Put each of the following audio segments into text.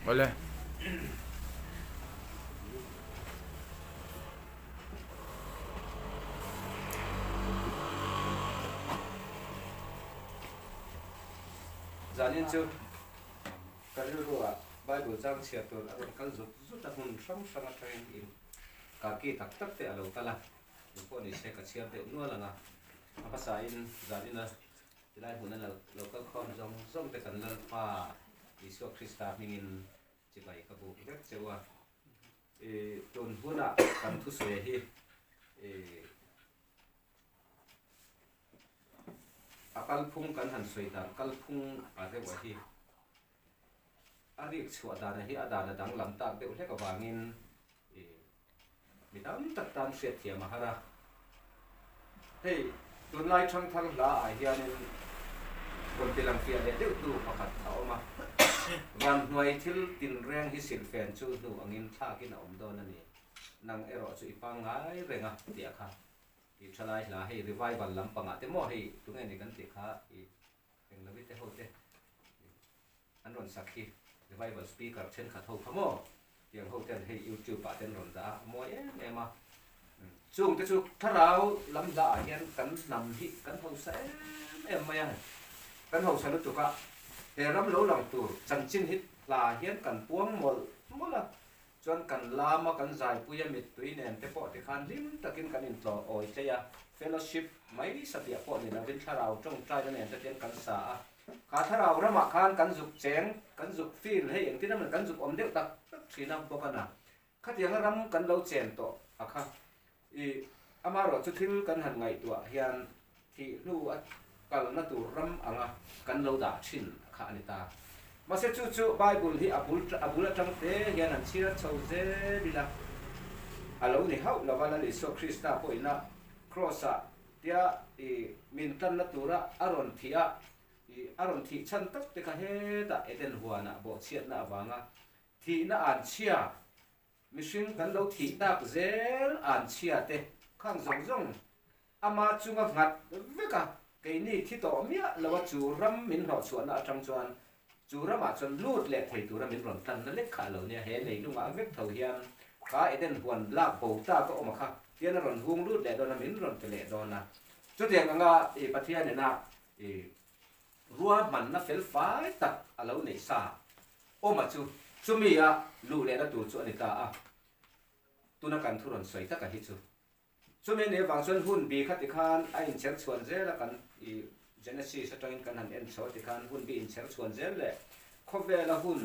Awle. Zanin chu ka rilruah Bible chang chhiar tur a rawn kal zut zut a, hmun hrang hrang atangin in kaki tak tak te a lo kal a, engpawh ni se ka chhiar deuh nual ang a, a hmasain zanina Tilai hmuna lo kal khawm zawng zawng te kan Lalpa Isua Krista hmingin chibai ka buk vek cheu a. I tun huna kan thusawi hi i a kalphung kan han sawi dan kalphung a reuh a hi a rik chhuah dan a hi a dan a danglam tak deuh hlek avangin i mi tam tak tan hriatthiam a har a. Hei tunlai thangthar hla ah hianin rawn ti lang fiah leh deuh tu pakhat a awm a, Vanhnuai thil tinreng hi silhfen chu hnu angin thlakin a awm dawn a ni, nang erawh chu i pangngai reng a tih a kha. I thalai hla hei revival lampangah te maw hei tunge ni kan tih kha i Englovi te ho te an rawn sak hi revival speaker thenkhat ho kha maw tiang ho ten hei youtube ah ten rawn dah a a mawi em em a chung te chu thlarau lam hla ah hian kan hnam hi kan hausa em em mai a kan hausa lutuk a he ram lo lang tur chanchin hi hla hian kan puang mawlh mawlh a Chuan kan lama kan zaipuia mittui nen te pawh tikhan hlim takin kan intlawh awi tlei a, fellowship mai satliah pawh ni lovin thlarau tawngtaina nen te tian kan sa a. Kha thlarau ramah khan kan zuk cheng, kan zuk feel hei engtin emaw kan zuk awm deuh tak tak thin a bawk a na. Khatianga ram kan lo chen tawh a kha i amaherawhchu thil kan han ngaihtuah hian Thih hnu a kalna tur ram anga kan lo dah thin kha a ni ta. Mahse chu chu Bible hi a bul a bul atang te hian han chhiar chho zel ila a lo ni hauh lova Lal Isua Krista pawhina Cross-ah tia i min tlanna tura a rawn thih a, i a rawn thih chhan tak te kha hetah Eden huanah bawhchhiatna avanga thihna an chhia Mihring kan lo thih tak zel an chhia te khang zawng zawng ama chunga nghat vek a, keini thi tawh miah lo a chu ram min hlawhchhuahna atang chuan chu ramah chuan lut leh thei tura min rawn tlanna lek kha a lo nia, he leilungah vek tho hian kha Eden huan lak bo ta ka awm a kha tian a rawn hung lut leh dawn a min rawn pe leh dawn a, chutiang anga i Pathian ina i ruahmanna fel fai tak a lo neih sa Awma chu chumi a luh lehna tur chu a ni ta a, tuna kan thu rawn sawi taka hi chu. Chumi nih avang chuan hun bi kha tikhan a inchher chhuan zel a, kan i Genesis atangin kan han en chho a tikhan hun bi inchher chhuan zel leh khawvela hun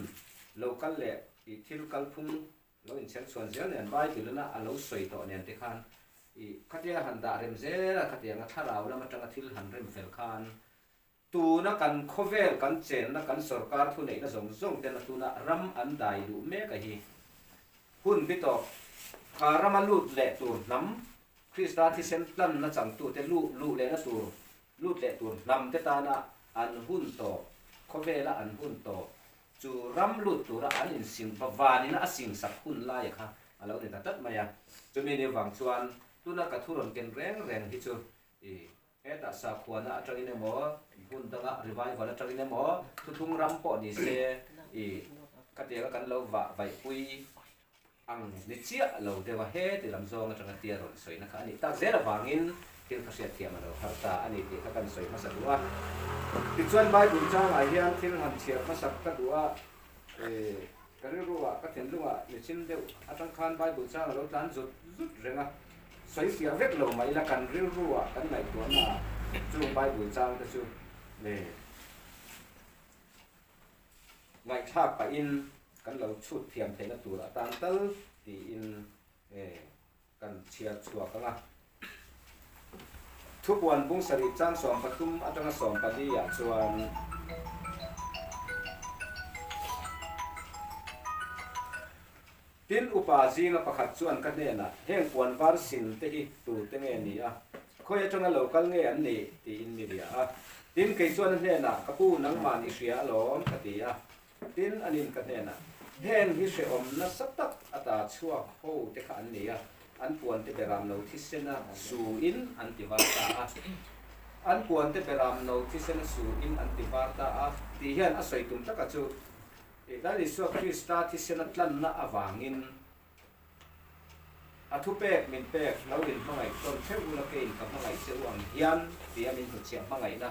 lo kal leh i thil kalphung lo inchher chhuan zel nen Bible-in a a lo sawi tawh nen tikhan i khatia han dah rem zel a, khatianga thlarau lam atanga thil han rem fel khan Tuna kan khawvel kan chenna kan sorkar thuneihna zawng zawng ten a tuna ram an dai luh mek a hi. Hun bi tawp kha rama lut leh tur hnam Krista thisen tlanna changtute luh luh lehna tur lut leh tur hnam te tana an hun tawp khawvela an hun tawp chu ram lut tura an insing vavanina a singsak hun laia kha a lo ni ta tlat mai a. Chumi ni vang chuan tuna ka thu rawn ken reng reng hi chu i Hetah sakhuana atangin emaw, hmun danga revival atangin emaw, thuthlung ram pawh ni se i khatianga kan lo vah vaihpui ang ni chiah lo deuh a, heti lam zawng atanga tia rawn sawina kha a nih tak zel avangin thil kha hriatthiam a lo har ta a ni tih kha kan sawi hmasa duh a. Tichuan Bible changah hian thil han chhiar hmasak ka duh a, ka rilruah ka thinlungah nichin deuh atang khan Bible chang a lo tlan zut zut reng a. Sawi fiah vek lo mai ila kan rilruah kan ngaihtuahnaah chung Bible chang te chu ngaihthlak pahin kan lo chhut thiam theihna tur atan tal tiin kan chhiar chhuak ang a. Thupuan bung sarih chang 13 atanga 14 ah chuan. Tin, upa zinga pakhat chuan ka hnenah, Heng puan var sin te hi tute nge ni a? Khawi atanga lo kal nge an nih? tiin mi bia a. Tin, kei chuan a hnenah, Ka pu, nangmah ni hria alawm, ka ti a. Tin, anin ka hnenah, Heng hi hrehawm nasa tak ata chhuak ho te kha an ni a, an puan te beram no thisena suin an ti var ta a. An puan te beram no thisena suin an ti var ta a tih hian a sawi tum taka chu Lal Isua Krista thisena tlanna avangin A thupek min pek lo in hmangaih tawn theuh ula keiin ka hmangaih che u ang hian tia min hnuchhiah hmangaihna.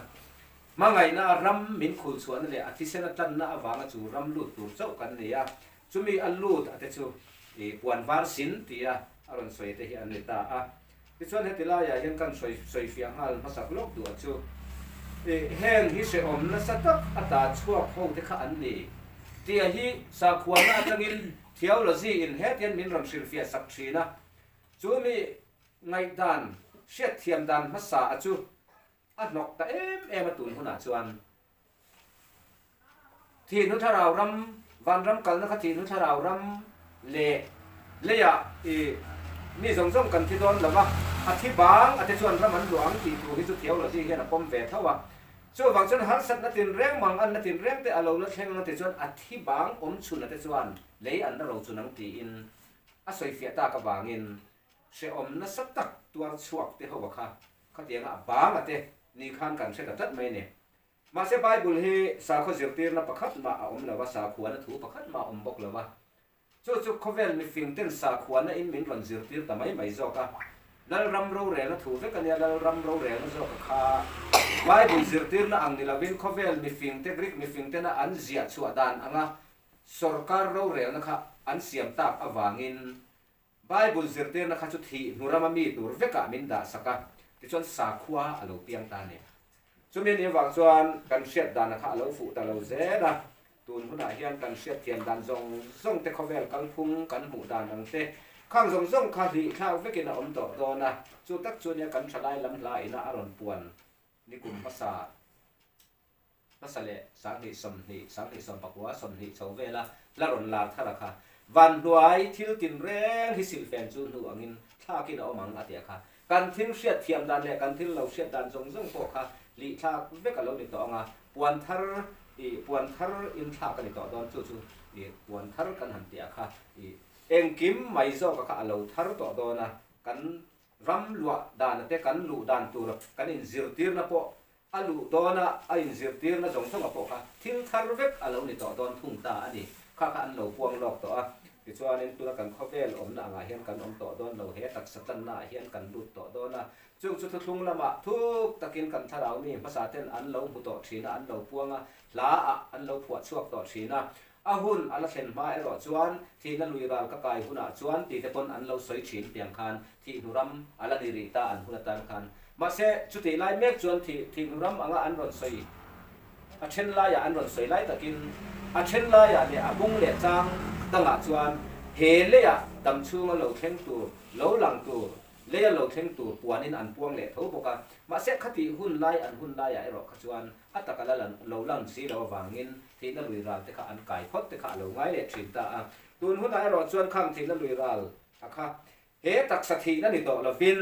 Hmangaihna a ram min khulchhuahna leh a thisen a tlanna avanga chu ram lut tur chauh kan ni a, chumi a lut a te chu i puan var sin tia a rawn sawi te hi an ni ta a. Tichuan heti laiah hian kan sawi sawifiah nghal hmasak lawk duh a chu i heng hi hrehawm nasa tak a ta chhuak ho te kha an ni tia hi sakhuana atangin Theology in hetian min rawn hrilhfiah sak thin a, chu mi ngaihdan hriatthiam dan hmasa a chu a hnawk ta em em a tun hunah chuan thihnu thlarau ram, vanram kalna kha thihnu thlarau ram leh leiah i mi zawng zawng kan thi dawn lo va, a thi bang a te chuan ram an luah ang tih tur hi chu theology hian a pawm ve tho a. Chuvang chuan harsatna tinreng mang anna tinreng te a lo la thleng ang te chuan a thi bang awm chhun a te chuan lei an la ro chun ang tiin a sawifiah tak avangin hrehawm nasa tak tuar chhuak te ho a kha khatianga a bang a te ni khan kan hre ta tlat mai a ni. Mahse Bible hi sakhaw zirtirna pakhat mah a awm lo a, sakhuana thu pakhat mah a awm bawk lo a. Chu chu khawvel mifing ten sakhuana in min rawn zirtir ta mai mai zawk a. Lalram rorelna thu vek a nia, Lalram rorelna zawk a kha. Bible zirtirna ang ni lovin khawvel mifing te Greek mifing tena an ziah chhuah dan anga sawrkar rorelna kha an siam tak avangin Bible zirtirna kha chu thih hnu rama mi tur vekah min dah sak a, tichuan sakhua a lo piang ta a ni. Chumi anih avang chuan kan hriat dana kha a lo fuh ta lo zel a, tun hunah hian kan hriat thiam dan zawng zawng te khawvel kalphung kan hmuh dan ang te khang zawng zawng kha hlih thlak vekin a awm tawh dawn a, chu tak chu nia kan thalai lam hla ina a rawn puan nikum hmasa hmasa leh 2020, 2019, 20 chho vela la rawn lar thar a kha. Vanhnuai thil tinreng hi silhfen chu hnu angin thlakin a awm ang a ti a kha. Kan thil hriat thiam dan leh kan thil lo hriat dan zawng zawng pawh kha lih thlak vek a lo ni tawh ang a, puan thar ih puan thar in thlak a ni tawh dawn chu chu ih puan thar kan han tih a kha ih engkim mai zawk a kha a lo thar tawh dawn a, kan ram luah dan te kan luh dan tur kan inzirtirna pawh a luh dawn a, a inzirtirna zawng zawng a pawh kha thil thar vek a lo ni tawh dawn thung ta a ni. Kha kha an lo puang lawk tawh a, tichuanin tuna kan khawvel awmna angah hian kan awm tawh dawn lo, he taksa tlanna ah hian kan lut tawh dawn a, chung chu thuthlung lamah thuk takin kan thlarau mi hmasa ten an lo hmu tawh thin a, an lo puang a, hla ah an lo phuah chhuak tawh thin a, a hun a la thlen hma erawh chuan thihna lui ral ka kai hunah chuan tite pawn an lo sawi thin tiang khan thihnu ram a la ni rih ta an hun atan khan. Mahse, chutih lai mek chuan thih thihnu ram anga an rawn sawi a then laiah an rawn sawi lai takin a then laiah leh a bung leh chang dangah chuan he leiah dam chhunga lo thleng tur, lo lang tur, leia lo thleng tur puanin an puang leh tho bawk a. Mahse, khatih hun lai an hun laiah erawh kha chuan a taka la lo lang si lo avangin thihna lui ral te kha an kai phawt te kha a lo ngai leh thin ta a. Tun hunah erawh chuan khang thihna lui ral a kha He taksa thihna ni tawh lovin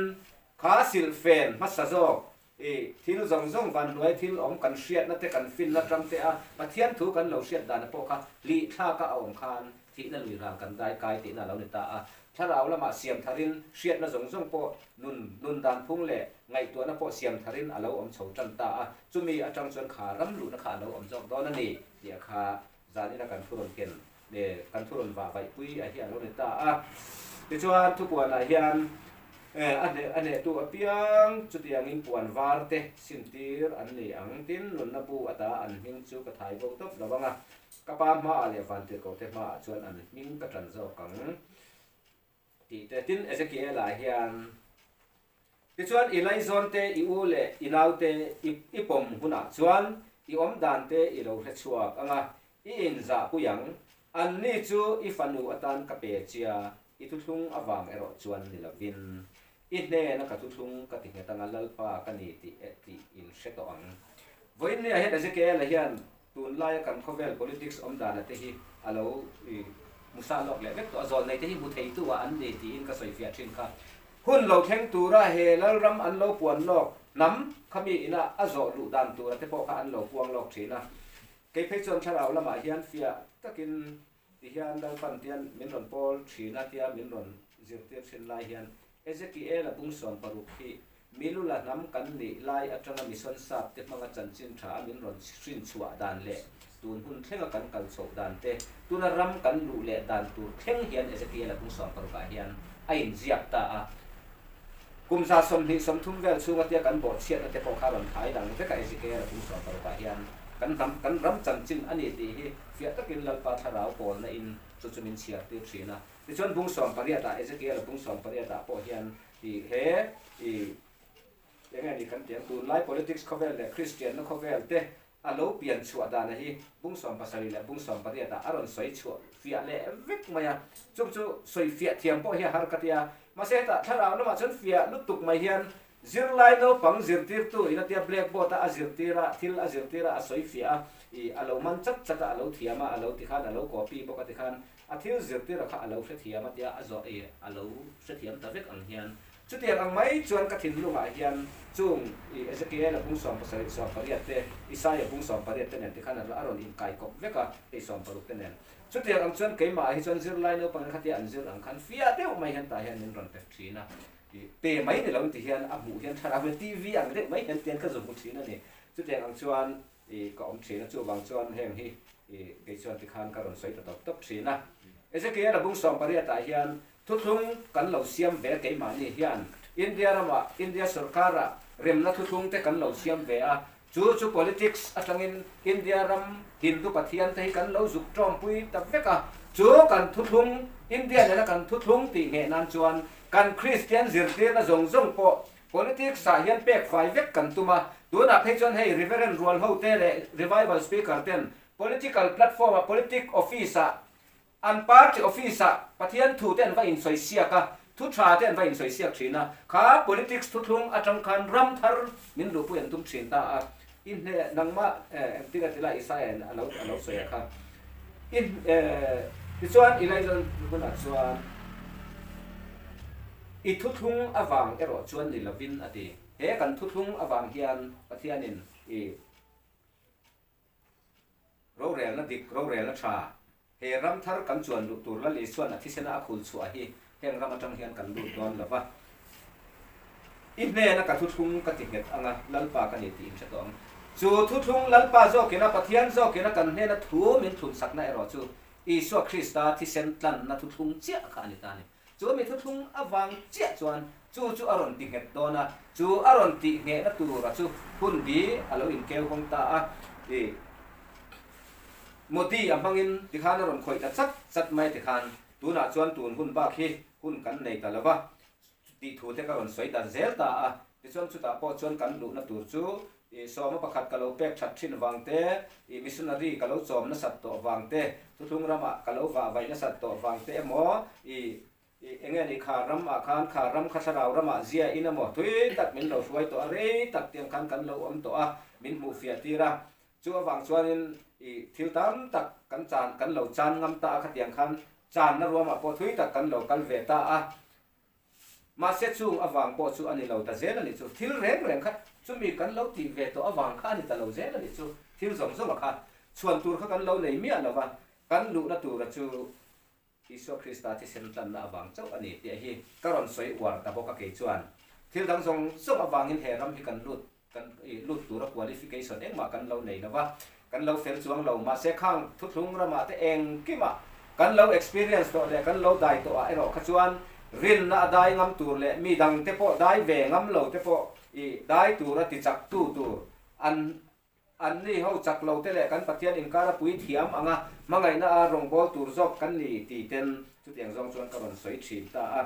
kha silhfen hmasa zawk i thil zawng zawng vanhnuai thil awm kan hriatna te kan finna tang te a Pathian thu kan lo hriat dana pawh kha hlih thlaka a awm khan thihna lui ral kan dai kai tihna a lo ni ta a. Thlarau lamah siam tharin hriatna zawng zawng pawh nun nun dan phung leh ngaihtuahna pawh siam tharin a lo awm chho tan ta a, chumi atang chuan kha ram luhna kha a lo awm zawk dawn a ni tih a kha zanina kan thu rawn ken Leh kan thu rawn vah vaih pui a hi a lo ni ta a. Tichuan thupuanah hian a hneh a hnehtu apiang chutiangin puan var te sintir an ni ang. Tin, nunna bu ata an hming chu ka thai bo tawp lo ang a, ka pa hmaah leh vantirhkohte hmaah chuan an hming ka tan zawk ang tih te. Tin, Ezekiel-ah hian Tichuan i laizawn te, i u leh i nau te i pawm hunah chuan i awm dan te i lo hre chhuak ang a, i inzahpui ang. Anni chu i fanu atan ka pe chia, i thuthlung avang erawh chuan ni lovin. I hnena ka thuthlung ka ti nghet anga Lalpa ka ni tih tih in hre tawh ang. Vawiinniah hian Ezekiel-a hian tunlaia kan khawvel politics awm dana te hi a lo hmusa lawk leh vek tawh a, zawlnei te hi hmu theitu ah an ni tiin ka sawifiah thin kha. Hun lo thleng tura he Lalram an lo puan lawk hnam khami ina a zawh luh dan tura te pawh kha an lo puang lawk thin a. Kei phei chuan thlarau lamah hian fiah takin. Ti hian Lalpan tian min rawn pawl thin a tia min rawn zirtir thin lai hian Ezekiel-a bung 16 hi Milula hnam kan nih lai atanga mission sap te hmanga chanchin tha a min rawn hrin chhuah dan leh tun hun thlenga kan kal chhoh dan te, tuna ram kan luh leh dan tur thleng hian Ezekiel-a bung 16 ah hian a inziak ta a. Kum 120, 30 vel chhunga tia kan bawhchhiatna te pawh kha rawn thai lang vek a Ezekiel-a bung 16 ah hian kan hnam kan ram chanchin a ni tih hi fiah takin Lalpa thlarau pawlna in chu chu min chhiar tir thin a. Tichuan bung 18 ah Ezekiel-a bung 18 ah pawh hian I he i enge ni kan tiang tunlai politics khawvel leh Kristianna khawvel te a lo pian chhuah dana hi bung 70 leh bung 18 ah a rawn sawi chhuah fiah leh vek mai a, chung chu sawi fiah thiam pawh hi a har ka tia, mahse hetah thlarau lamah chuan fiah lutuk mai hian zirlai naupang zirtirtu in a tia blackboard a a zirtir a, thil a zirtir a, a sawi fiah a, i a lo man chat chat a, a lo thiam a, a lo tikhan a lo copy bawk a tikhan A thil zirtira kha a lo hrethiam a tia a zawh i a lo hrethiam ta vek ang hian chutiang ang mai chuan ka thinlungah hian chung i Ezekiel-a bung 17 18 te, Isaia bung 18 te nen tikhan a rawn inkai kawp vek a, hei 60 te nen. Chutiang ang chuan keimah ah hi chuan zirlai naupang kha tia an zir ang khan fiah deuh mai hian tah hian min rawn pe thin a, i pe mai ni lo ti hian a hmuh hian thlarau hian TV ang deuh mai hian tian ka zu hmu thin a ni. Chutiang ang chuan I ka awm thin a, chuvang chuan heng hi i kei chuan tikhan ka rawn sawi ta tawp tawp thin a. Ezekiel-a bung 18 ah hian thuthlung kan lo siam ve keimahni hian India ramah India sorkara remna thuthlung te kan lo siam ve a, chu chu politics atangin India ram Hindu pathian te hi kan lo zuk tawmpui ta vek a, chu kan thuthlung India nena kan thuthlung tih ngheh nan chuan kan Kristian zirtirna zawng zawng pawh Politics ah hian pek fai vek kan tum a, tunah phei chuan hei Reverend rual ho te leh Revival Speaker ten political platform ah politic office ah an party office ah Pathian thu te an va insawi siak a, thu tha te an va insawi siak thin a, kha politics thuthlung atang khan ram thar min luhpui an tum thin ta a, i hne nangmah engtin a ti lai Isaiah in a lo a lo sawi a kha i tichuan Elijah hunah chuan I thuthlung avang erawh chuan ni lovin a ti. He kan thuthlung avang hian Pathianin i rorelna dik, rorelna tha, he ram thar kan chuan luh tur Lal Isua'n a thisena a khul chhuah hi heng ram atang hian kan lut dawn lo va. I hnena ka thuthlung ka ti nghet anga Lalpa ka ni tih in hre tawh ang. Chu thuthlung Lalpa zawkina, Pathian zawkina kan hnena thu min thlunchakna erawh chu Isua Krista thisen tlanna thuthlung chiah kha a ni ta a ni. Chu mi thuthlung avang chiah chuan chu chu a rawn ti nghet dawn a, chu a rawn tih nghehna tura chu hun bi a lo inkeu hawng ta a, i Modi a hmangin tikhan a rawn khawih ta chat chat mai tikhan tunah chuan tun hun bak hi hun kan nei ta lo va tih thu te ka rawn sawi ta zel ta a, tichuan chutah pawh chuan kan luhna tur chu I sawma pakhat ka lo pek that thin vang te, i missionary ka lo chawm nasat tawh vang te, thuthlung ramah ka lo vah vaih nasat tawh vang te emaw, i i enge ni kha ram ah khan kha ram kha thlarau ramah zia in emaw thui tak min lo hruai tawh a, rei tak tiang khan kan lo awm tawh a, min hmuh fiah tir a. Chu avang chuanin i thil tam tak kan chan kan lo chan ngam ta a khatiang khan channa ruamah pawh thui tak kan lo kal ve ta a. Mahse chung avang pawh chu a ni lo ta zel a nih chu. Thil reng reng kha chumi kan lo tih ve tawh avang kha a ni ta lo zel a nih chu. Thil zawng zawng a kha chhuan tur kha kan lo nei miah lo va, kan luhna tura chu Isua Krista thisen tlanna avang chauh a ni tih hi ka rawn sawi uar ta bawk a kei chuan. Thil dang zawng zawng avangin he ram hi kan lut kan lut tura qualification engmah kan lo nei lo va, kan lo fel chuang lo. Mahse khang thuthlung ramah te engkimah kan lo experience tawh leh kan lo dai tawh ah erawh kha chuan rinna a dai ngam tur leh mi dang te pawh dai ve ngam lo te pawh i dai tura ti chak tu tur an an ni ho chak lo te leh kan Pathian inkar a pui thiam anga hmangaihna a rawngbâwl tur zawk kan ni ti ten chutiang zawng chuan ka rawn sawi thin ta a.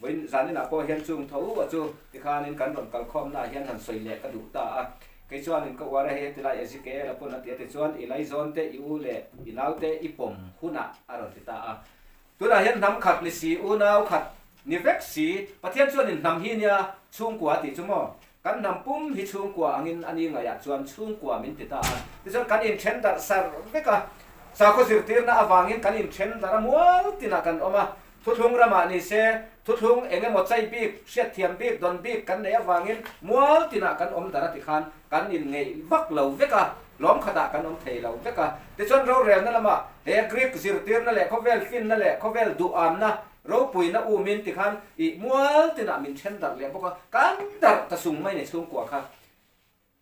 Vawiin zaninah pawh hian chung tho a chu tikhanin kan rawn kal khawmnaah hian han sawi leh ka duh ta a. Kei chuanin ka uar a hei heti lai Ezekiel a pawn a ti a tichuan i laizawn te i u leh i nau te i pawm hunah a rawn ti ta a. Tunah hian hnam khat ni si unau khat ni vek si Pathian chuanin hnam hi nia chhungkua a tih chu maw? Kan hnam pum hi chhungkua angin a ni ngaihah chuan chhungkua min ti ta a. Tichuan kan inthen darh sar vek a, sakhaw zirtirna avangin kan inthen darh a mual tinah kan awm a. Thuthlung ramah ni se, thuthlung eng emaw chai bik, hriatthiam bik, dawn bik kan neih avangin mual tinah kan awm dar a ti khan kan inngeih vak lo vek a, lawm khatah kan awm thei lo vek a. Tichuan rorelna lamah he Greek zirtirna leh khawvel finna leh khawvel duhamna ropuina umin ti khan ih mual tinah min then darh leh bawk a, kan darh ta sung mai ni chhungkua kha.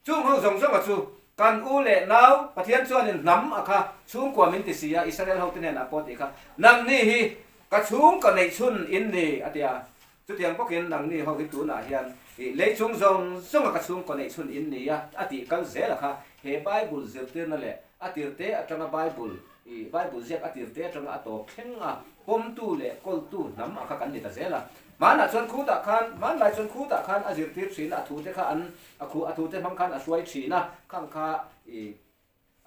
Chung ho zawng zawnga chu kan u leh nau Pathian chuanin hnam a kha chhungkua min ti si a, Israel hote hnenah pawh tih kha, Nangni hi ka chhungkaw neih chhun in ni, a ti a. Chutiang bawkin nangni ho hi tunah hian i lei chung zawng zawnga ka chhungkaw neih chhun in ni a, a tih kal zel a kha. He Bible zirtirna leh a tirte atanga Bible i Bible ziak a tirte atanga a tawp thleng a pawmtu leh kawltu hnam a kha kan ni ta zel a. Hmanah chuan khutah khan, hmanlai chuan khutah khan a zirtir thin a, a thute kha an A khu a thute hmang khan a hruai thin a, khang kha i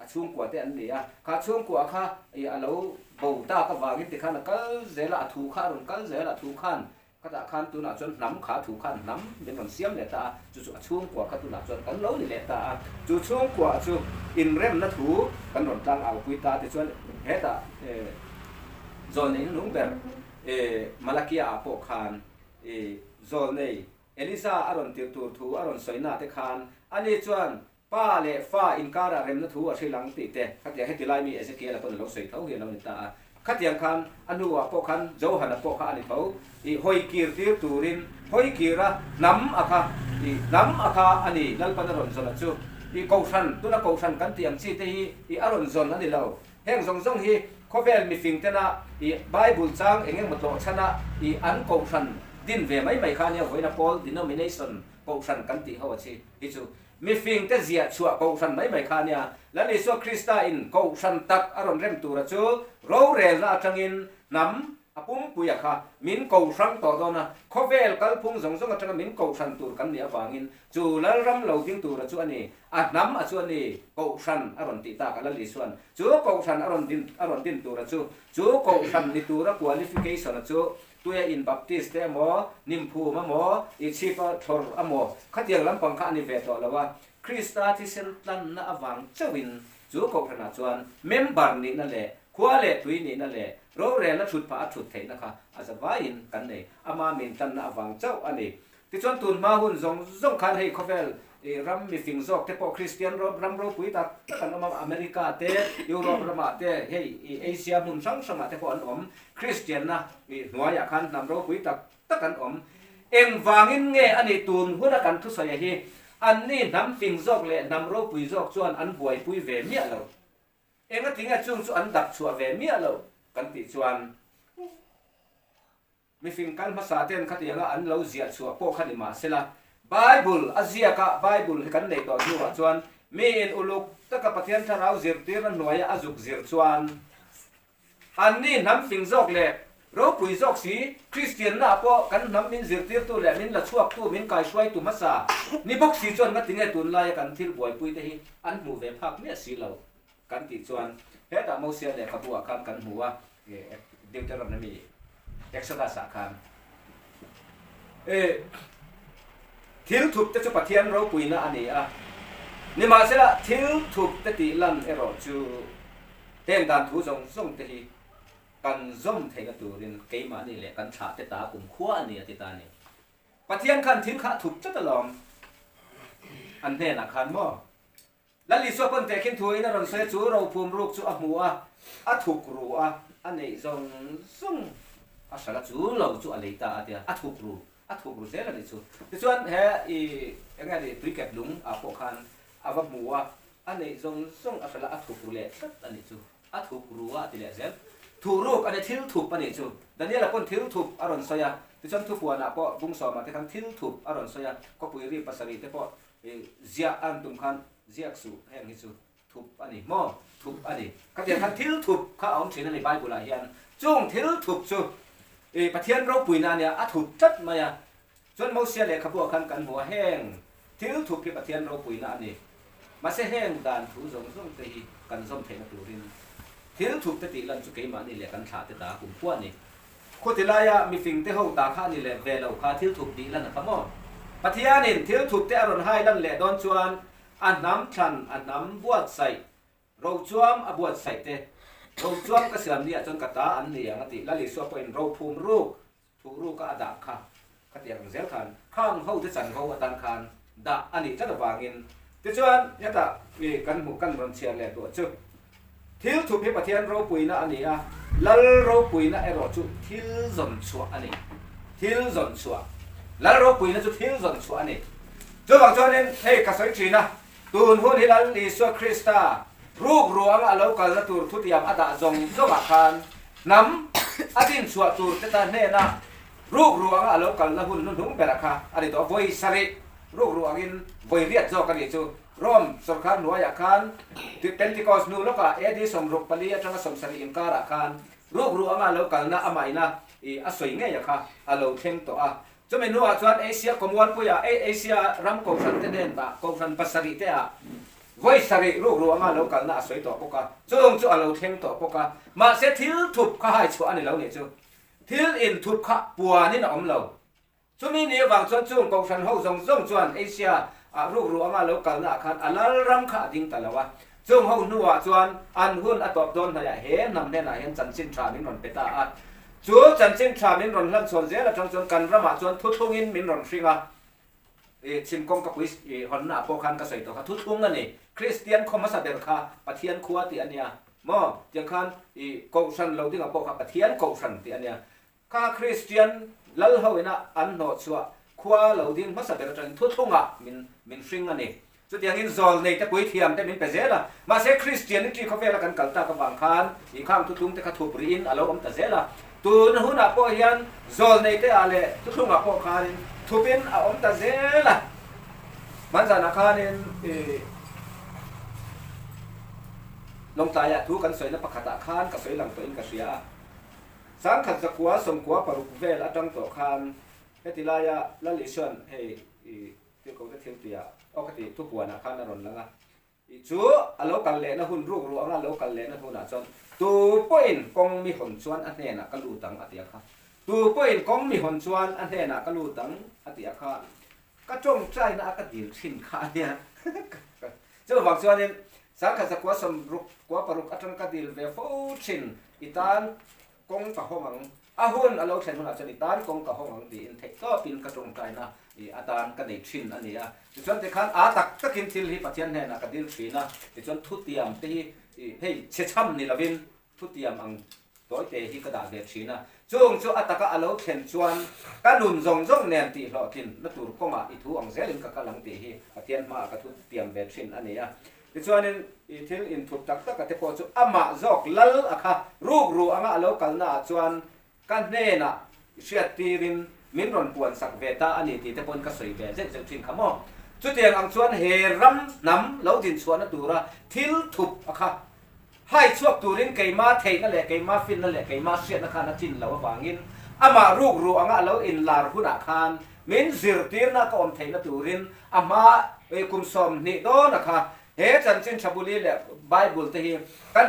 a chhungkua te an ni a, kha chhungkua kha i a lo bo tak avangin tikhan a kal zel a, a thu kha a rawn kal zel a, a thu khan khatah khan tunah chuan hnam kha a thu khan hnam min rawn siam leh ta a, chu chu a chhungkua kha tunah chuan kan lo ni leh ta a, chu chhungkua chu inremna thu kan rawn tlang au pui ta tichuan hetah zawlnei hnung ber Malakia ah pawh khan i zawlnei Elisa a rawn tirh tur thu a rawn sawi na te khan ani chuan pa leh fa inkarah remna thu a hrilh ang tih te khatiang heti lai mi Ezekiel-a pawn a lo sawi tho hi a lo ni ta a. Khatiang khan a hnuah pawh khan Johana pawh kha a ni tho i hawi kir tir turin hawi kir a hnam a kha i hnam a kha a ni Lalpan a rawn zawn a chu i kohhran tuna kohhran kan tih ang chi te hi i a rawn zawn a ni lo. Heng zawng zawng hi khawvel mifing tena i Bible chang eng emaw tlawh chhana i an kohhran din ve mai mai kha nia vawiina pawl denomination kohhran kan tih ho a chi hi chu mifing te ziah chhuah kohhran mai mai kha nia Lal Isua Krista in kohhran tak a rawn rem tura chu rorelna atangin hnam A pumpuia kha min ko hrang tawh dawn a, khawvel kalphung zawng zawng atanga min ko hran tur kan nih avangin chu Lalram lo ding tura chu a ni, a hnam a chu a ni, Kohhran a rawn tih tak a Lal Isuan chu Kohhran a rawn din a rawn din tura chu, chu Kohhran ni tura qualification a chu tuia in Baptist te emaw, Nimphum emaw, i chhipa thlawr emaw khatiang lampang kha a ni ve tawh lo a, Krista thisen tlanna avang chauhin chu Kohhranah chuan member nihna leh Khua leh tui nihna leh rorelna thut phah a thut theihna kha a za vaiin kan nei. Ama min tlanna avang chauh a ni. Tichuan tun hma hun zawng zawng khan hei khawvel ram mifing zawk te pawh Kristian ram ropui tak tak an awm a, America te, Europe ramah te, hei Asia hmun hrang hrangah te pawh an awm. Kristianna hnuaiah khan hnam ropui tak tak an awm. Engvangin nge a nih tun huna kan thusawi hi anni hnam fing zawk leh hnam ropui zawk chuan an buaipui ve miah lo. Engatinge chung chu an dap chhuah ve miah lo kan tih chuan mifing kal hmasa ten khatianga an lo ziah chhuah pawh kha ni mahsela Bible a ziak a, Bible hi kan neih tawh hnuah chuan miin uluk taka Pathian thlarau zirtirna hnuaia a zuk zir chuan Anni hnam fing zawk leh ropui zawk si, Kristianna ah pawh kan hnam min zirtirtu leh min la chhuaktu, min kaihruaitu hmasa ni bawk si chuan ngatinge tunlaia kan thil buaipui te hi an hmuh ve phak miah si lo kan tih chuan hetah Mosia lehkhabu ah khan kan hmu a, Deuteronomy, Exodus ah khan thil thup te chu Pathian ropuina a ni a, nimahsela thil thup te tih lan erawh chu Heng dan thu zawng zawng te hi kan zawm theihna turin keimahni leh kan thlah te ta kum khua a ni a ti ta a ni. Pathian khan thil kha a thup tlat alawm an hnenah khan maw? Lal Isua pawn tehkhin thu in a rawn sawi a, chu rophum ruk chu a hmu a, a thuk ru a, a neih zawng zawng a hralh a, chu lo chu a lei ta a tia, a thuk ru, a thuk ru zel a ni chu. Tichuan he i eng nge ni tuikep lung ah pawh khan a va hmu a, A neih zawng zawng a hralh a, a thuk ru leh tlat a nih chu. A thuk ru a ti leh zel. Thuh ruk a ni, thil thup a nih chu. Daniel-a pawn thil thup a rawn sawi a, tichuan thupuanah pawh Bungsawmah te khan thil thup a rawn sawi a, khawpui ri pasarih te pawh ziah a an tum khan ziak suh heng hi chu thup a ni maw? Thup a ni. Khatiang khan thil thup kha a awm thin a ni Bible-ah hian. Chung thil thup chu Pathian ropuina a nia, a thup tlat mai a. Chuan Mosia lehkhabuah khan kan hmu a, heng thil thup hi Pathian ropuina a ni. Mahse heng dan thu zawng zawng te hi kan zawm theihna turin thil thup te tih lan chu keimahni leh kan thlah te ta kum khuah a ni. Khuti laia mifing te ho ta kha a ni leh ve lo kha thil thup tih lan a kha maw? Pathianin thil thup te a rawn hai lan leh dawn chuan a hnam thlan, a hnam buatsaih, Rochuam a buatsaih te. Ro chuang ka siam ni ah chuan ka ta an ni ang a tih. Lal Isua pawhin ro phum ruk, thuh ruk a a dah kha khatiang ang zel khan khang ho te chanvo atan khan dah a nih tlat avangin tichuan hetah mi kan hmuh kan rawn chhiar leh duah chu thil thup hi Pathian ropuina a ni a, Lal ropuina erawh chu thil zawn chhuah a ni. Thil zawn chhuah. Lal ropuina chu thil zawn chhuah a ni. Chuvang chuanin hei ka sawi thin a, Tun hun hi Lal Isua Krista ruk ruanga a lo kalna tur thutiam a dah zawng zawngah khan hnam a dinchhuah tur te ta hnena ruk ruanga a lo kalna hun hnuhnung bera kha a ni tawh a, vawi sarih ruk ruangin vawi riat zawk a nih chu. Rome sawrkar hnuaiah khan Pentecost hnu lawkah AD 64 atanga 70 inkarah khan ruk ruanga a lo kalna amahina a sawi ngei a kha a lo thleng tawh a. Chumi hnuah chuan Asia Kawmualpuia Asia ram kohhran te nen ah kohhran pasarih te ah vawi sarih rukru anga lo kalna a sawi tawh bawk a, chung chu a lo thleng tawh bawk a. Mahse thil thup kha hai chhuah a ni lo nih chu. Thil inthup kha puanin a awm lo. Chumi ni avang chuan chung kohhran ho zawng zawng chuan Asia ah rukru anga lo kalna ah khan a lal ram kha a ding ta lo a. Chung ho hnuah chuan an hun a tawp dawn hnaiah he hnam hnenah hian chanchin tha min rawn pe ta a. Chu chanchin tha min rawn hlan chhawn zel atang chuan kan ramah chuan thuthlungin min rawn hring a. I chhim kawngkapui i hawnnaah pawh khan ka sawi tawh kha thuthlung a ni. Kristian khaw hmasa ber kha Pathian khua tih a nia maw? Tiang khan i Kohhran lo dingah pawh kha Pathian Kohhran tih a nia. Kha Kristian lal ho ina an hnawh chhuah khua lo ding hmasa ber atangin thuthlungah min min hring a ni. Chutiangin zawl nei te puithiam te min pe zel a. Mahse Christianity khawvela kan kal tak avang khan i khang thuthlung te kha thup rihin a lo awm ta zel a. Tun hunah pawh hian zawl nei te ah leh thuthlungah pawh khanin thupin a awm ta zel a. Hmanzanah khanin i Lawngtlaiah thu kan sawina pakhatah khan ka sawi lang tawhin ka hria a. 1996 vel atang tawh khan heti laia Lal Isuan hei i tirhkohte thil tia aw ka ti thupuanah khan a rawn lang a, i chu a lo kal lehna hun ruk ruh anga a lo kal lehna hunah chuan tu pawhin kawng mi hawn chuan a hnenah ka lut ang a ti a kha, tu pawhin kawng mi hawn chuan a hnenah ka lut ang a ti a kha, ka tawngtaina a ka dil thin kha a nia. Chuvang chuanin 1966 atang ka dil ve fo thin i tan kawng ka hawng ang, a hun a lo thlen hunah chuan i tan kawng ka hawng ang tiin theih tawpin ka tawngtaina i atan ka nei thin a ni a. Tichuan tikhan a tak takin thil hi Pathian hnenah ka dil thin a, tichuan thutiam te hi hei chhechham ni lovin Thutiam ang tawite hi ka dah ve thin a, chung chu a taka a lo thlen chuan ka nun zawng zawng nen tih hlawhtlin na tur kawngah i thu ang zelin ka kal ang tih hi Pathian hmaah ka thutiam ve thin a ni a. Tichuanin i thil inthup tak taka te pawh chu amah zawk lal a kha rukru anga a lo kalnaah chuan ka hnenah hriattirin min rawn puansak ve ta a ni tih te pawhin ka sawi ve zeuh zeuh thin kha maw. Chutiang ang chuan he ram hnam lo dinchhuahna tura thil thup a kha Hai chhuak turin keima theihna leh keima finna leh keima hriatna khan a tlin lo avangin amah rukru anga a lo inlar hunah khan min zirtirna ka awm theihna turin a hma kum 20 dawna kha he chanchin thabuli leh Bible te hi ka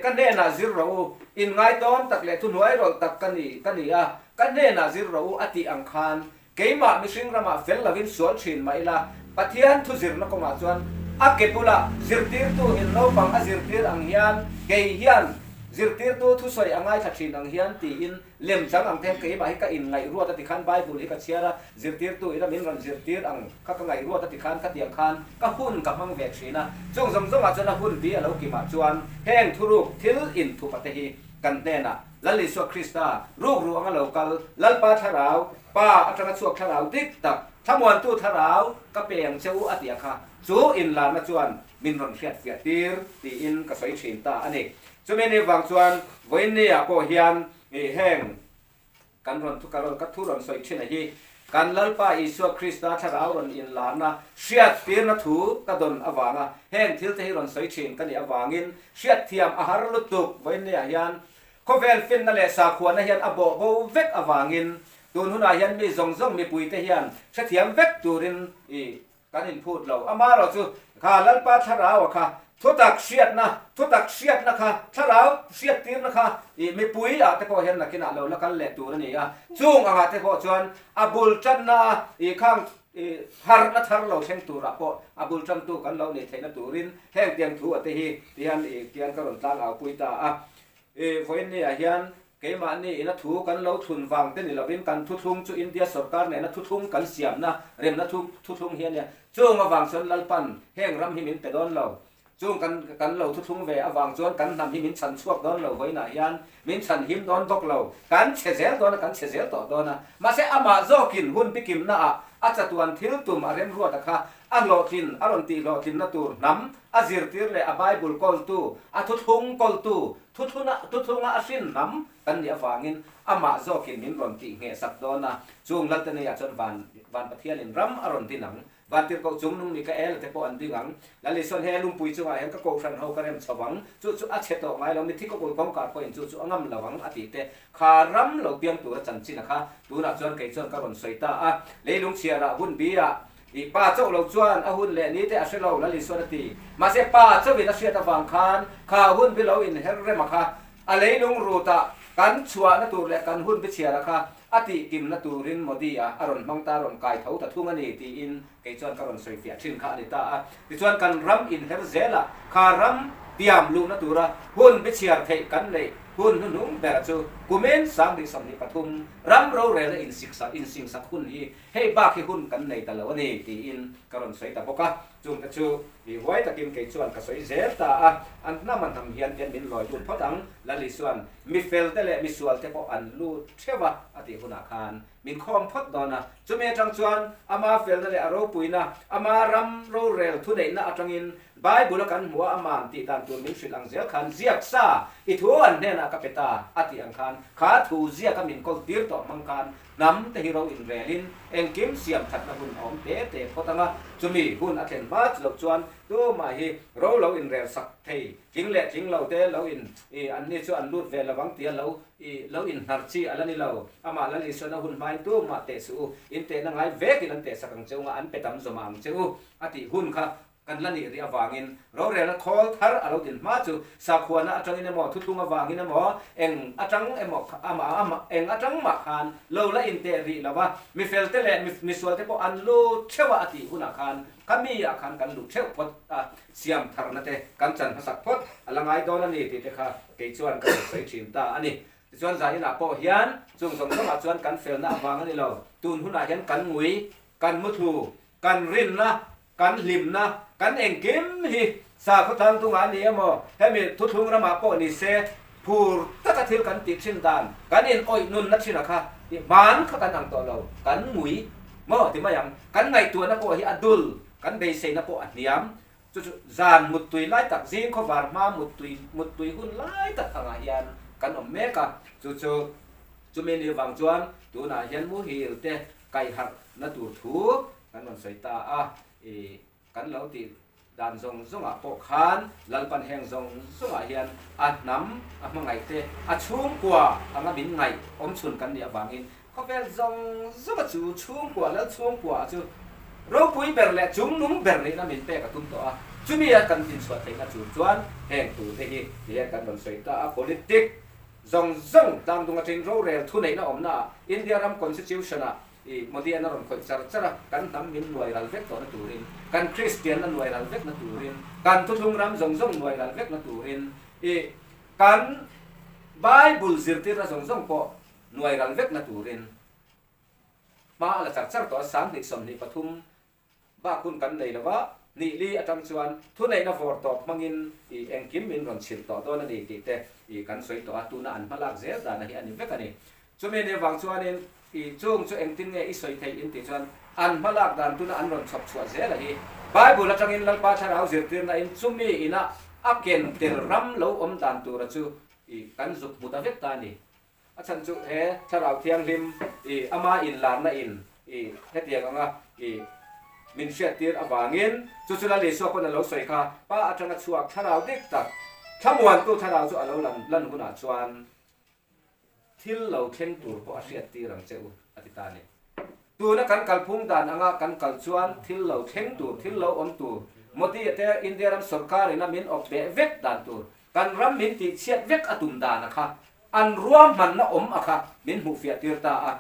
ka hnenah zir rawh u, inngaitawm tak leh thuhnuai rawlh tak ka ni ka ni a, ka hnenah zir rawh u a tih ang khan Keimah mihring ramah fel lovin sual thin mah ila, Pathian thu zirna kawngah chuan a ke bulah zirtirtu in naupang a zirtir ang hian kei hian zirtirtu thusawi a ngaithla thin ang hian tiin lemchang ang te hian keimah hi ka inngaihruat a ti khan Bible hi ka chhiar a, zirtirtu ina min rawn zirtir ang kha ka ngaihruat a ti khan khatiang khan ka hun ka hmang ve thin a, chung zawng zawngah chuan a hun bi a lo kimah chuan heng thuruk thil inthupa te hi kan hnenah Lal Isua Krista, rukru anga lo kal, Lalpa Thlarau, Pa atanga chhuak Thlarau dik tak, Thlamuantu Thlarau ka pe ang che u a tih a kha, chu inlarna chuan min rawn hriatfiah tir tiin ka sawi thin ta a ni. Chumi ni vang chuan vawiinni-ah pawh hian heng kan rawn thu ka rawn ka thu rawn sawi thin a hi kan Lalpa Isua Krista Thlarau rawn inlarna hriattirna thu ka dawn avanga heng thil te hi rawn sawi thin ka nih avangin Hriatthiam a har lutuk vawiinniah hian khawvel finna leh sakhuana hian a bawh bo vek avangin tun hunah hian mi zawng zawng mipuite hian hrethiam vek turin i kan inphut lo. Amaherawh chu kha Lalpa Thlarau-a kha thutak hriatna, thutak hriatna kha, thlarau hriattirna kha i mipui ah te pawh hian nakinah lo la kal leh tur a ni a. Chung angah te pawh chuan a bul tanna a i khang I harhna thar lo thleng turah pawh a bul tantu kan lo neih theihna turin heng tiang thu ate hi tihian i tian ka rawn tlang au pui ta a. I vawiinniah hian keimahni ina thu kan lo thlun vang te ni lovin kan thuthlung chu India sorkar nena thuthlung kan siamna remna thuthlung hi a nia. Chung avang chuan Lalpan heng ram hi min pe dawn lo. Chung kan kan lo thuthlung ve avang chuan kan hnam hi min chhan chhuak dawn lo vawiinah hian min chhan him dawn bawk lo. Kan chhe zel dawn a, kan chhe zel tawh dawn a. Mahse amah zawkin hun bikimnaah a chatuan thil tum a remruata kha a hlawhtlin a rawn tih hlawhtlinna tur hnam a zirtir leh a Bible kawltu, a thuthlung kawltu, thuthluna thuthlunga a hrin hnam kan nih avangin amah zawkin min rawn tih nghehsak dawn a. Chung Lalte neiah chuan van van Pathianin ram a rawn din ang. Vantirhkoh chung nung Mikael te pawh an ding ang. Lal Isuan he lungpui chungah hian ka kohhran ho ka rem chho ang, chu chu a chhe tawh ngai lo, mitthi kawkul kawngkar pawhin chu chu a ngam lo ang a tih te kha ram lo piang tura chanchin a kha tunah chuan kei chuan ka rawn sawi ta a. Leilung chhiarah hun biah i pa chauh lo chuan a hun leh ni te a hre lo Lal Isuan a ti. Mahse pa chauhin a hriat avang khan kha hun bi lo inher rem a kha a leilung rutah kan chhuahna tur leh kan hun bi chhiar a kha A tih kimna turin Modi-a a rawn hmang ta, a rawn kai tho ta thung a ni tiin kei chuan ka rawn sawi fiah thin kha a ni ta a. Tichuan kan ram inher zela kha ram tiam luhna tura hun bichhiar theih kan neih hun hnuhnung bera chu kumin 2023 ram rorelna insiksak insingsak hun hi hei bak hi hun kan nei ta lo a ni tiin ka rawn sawi ta bawk a. Chungte chu i huai takin kei chuan ka sawi zel ta a, an hnam a hnam hian hian min lawi lut phawt ang. Lali chuan mi felte leh mi sualte pawh an lut theuh a, a tih hunah khan min khawm phawt dawn a. Chumi atang chuan ama felna leh a ropuina, ama ram rorel thuneihna atangin Bible-a kan hmuh a, aman tih dan tur min hrilh ang zel khan ziak sa i thu an hnenah ka pe ta, a tih ang khan kha thu ziaka min kawl tir tawh hmang khan Hnam te hi ro inrelin engkim siam thatna hun a awm te te phawt ang a, chumi hun a thlen hma chu loh chuan tumah hi ro lo inrel sak thei, tling leh tling lo te lo in i anni chu an lut ve lovang tia lo i lo inhnar chi a la ni lo. Amah Lal Isuan a hun hmain tumah teh suh u, in tehna ngai vekin an tehsak ang che u nga an pe tam zawmah ang che u a tih hun kha Kan la nih rih avangin rorelna khawl thar a lo din hma chu sakhuana atangin emaw, thuthlung avangin emaw, eng atang emaw amah eng atang mah khan lo la inteh rih lo va, mi felte leh mi sualte pawh an lut theuh a a tih hunah khan ka mi ah khan kan lut theuh phawt a, siam tharna te kan chan hmasak phawt a la ngai dawn a ni tih te kha kei chuan ka rawn sawi thin ta a ni. Tichuan zaninah pawh hian chung zawng zawngah chuan kan felna avang a ni lo, tun hunah hian kan ngui, kan muthlu, kan rinna, Kan hlimna, kan engkim hi sakhaw tlangtungah a ni emaw, hemi thuthlung ramah pawh ni se, phur taka thil kan tih thin dan, kan in awih nunna thin a kha, i hman kha kan ang tawh lo, kan ngui maw ti mai ang, kan ngaihtuahna pawh hi a dul, kan beiseina pawh a hniam, chu chu zan muttui lai tak, zing khawvar hma muttui muttui hun lai tak angah hian kan awm mek a, chu chu chumi ni vang chuan tunah hian muhil te kaihharhna tur thu Kan rawn sawi ta a, i kan lo tih dan zawng zawngah pawh khan Lalpan heng zawng zawngah hian a hnam a hmangaih te, a chhungkua anga min ngaih awm chhun kan nih avangin khawvel zawng zawnga chu chhungkua, Lal chhungkua chu ropui ber leh chungnung ber nihna min pek a tum tawh a, chumi a kan tinchhuah theihna tur chuan heng tute hi ti hian kan rawn sawi ta a, politic zawng zawng tlangdung atangin rorel thuneihna awmnaah India ram constitution-ah I Modi an a rawn khawih char char a, kan hnam min nuai ral vek tawhna turin, kan Kristianna nuai ral vekna turin, kan thuthlung ram zawng zawng nuai ral vekna turin, i kan Bible zirtirna zawng zawng pawh nuai ral vekna turin hma a la char char tawh a, 2023 Bak hun kan nei lo va, nih li atang chuan thuneihna vawr tawp hmangin i engkim min rawn chhilh tawh dawn a ni tih te i kan sawi tawh a, tuna an hmalak zel dana hi a ni vek a ni. Chumi ni vang chuanin i chung chu engtin nge i sawi theih in tih chuan an hmalak dan tuna an rawn chhawp chhuah zel a hi. Bible atangin Lalpa Thlarau zirtirna in chumi ina a ken tel ram lo awm dan tura chu i kan zuk hmu ta vek ta a ni. A chhan chu he Thlarau Thianghlim i ama inlarna in i hetiang anga i min hriattir avangin chu chu Lal Isua pawn a lo sawi kha, Pa atanga chhuak Thlarau dik tak, thlamuantu Thlarau chu a lo lan lan hunah chuan thil lo thleng tur pawh a hriattir ang che u, a ti ta a ni. Tuna kan kalphung dan anga kan kal chuan thil lo thleng tur, thil lo awm tur, Modi-a te India ram sorkar-in a min awp beh vek dan tur, Kan ram min tihchhiat vek a tum dan a kha, an ruahmanna awm a kha min hmuhfiah tir ta a.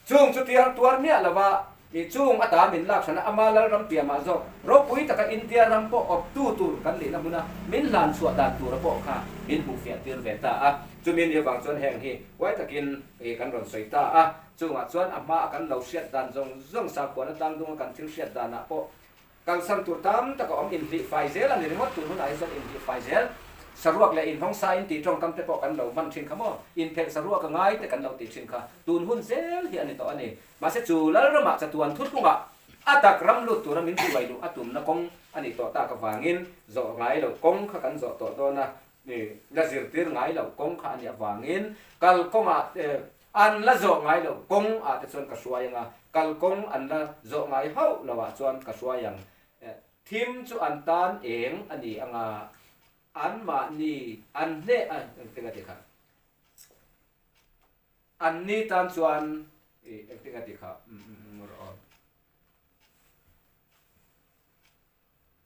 Chung chu tiang tuar miah lova Ih chung ata min lak hran a, ama Lalram piamah zawk ropui taka India ram pawh awptu tur kan nihna hmuna min hlan chhuah dan tura pawh kha min hmuhfiah tir ve ta a. Chumi ni avang chuan heng hi huai takin ih kan rawn sawi ta a. Chungah chuan a hmaa kan lo hriat dan zawng zawng sakhuana tlangdunga kan thil hriat danah pawh Kalsan tur tam tak a awm, inhlih fai zel a ni ringawt, tun hunah hi chuan inhlih fai zel, saruak leh inhawng sa in tih tawngkam te pawh kan lo hman thin kha maw, inphelh saruak a ngai te kan lo tih thin kha tun hun zel hi a ni tawh a ni. Mahse chu Lalramah chatuan thuthlungah a tak ram lut tura min hruai luh a tumna kawng a nih tawh tak avangin zawh ngai loh kawng kha kan zawh tawh dawn a, la zirtir ngai loh kawng kha a nih avangin kal kawngah An la zawh ngai lo kawng ah te chuan ka hruai ang a, kal kawng an la zawh ngai hauh lo ah chuan ka hruai ang. Thim chu an tan eng a ni ang a, an mahni an hneh a, engtin a ti kha? An ni tan chuan engtin a ti kha? Rawh aw.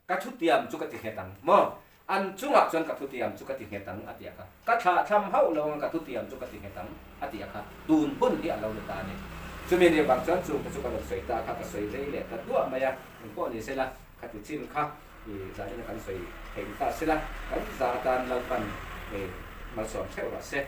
Ka thutiam chu ka ti nghet ang maw? An chungah chuan ka thutiam chu ka ti nghet ang a ti a kha. Ka thlah thlam hauh lo ang ka thutiam chu ka ti nghet ang a ti a kha. Tun hun hi a lo ni ta a ni. Chumi ni vang chuan chungte chu ka rawn sawi ta kha ka sawi rei leh ta duah mai a. Eng pawh ni sela, khati chin kha i zanin a kan sawi theih ni ta sela, kan za atan Lalpan malsawm theuh rawh se.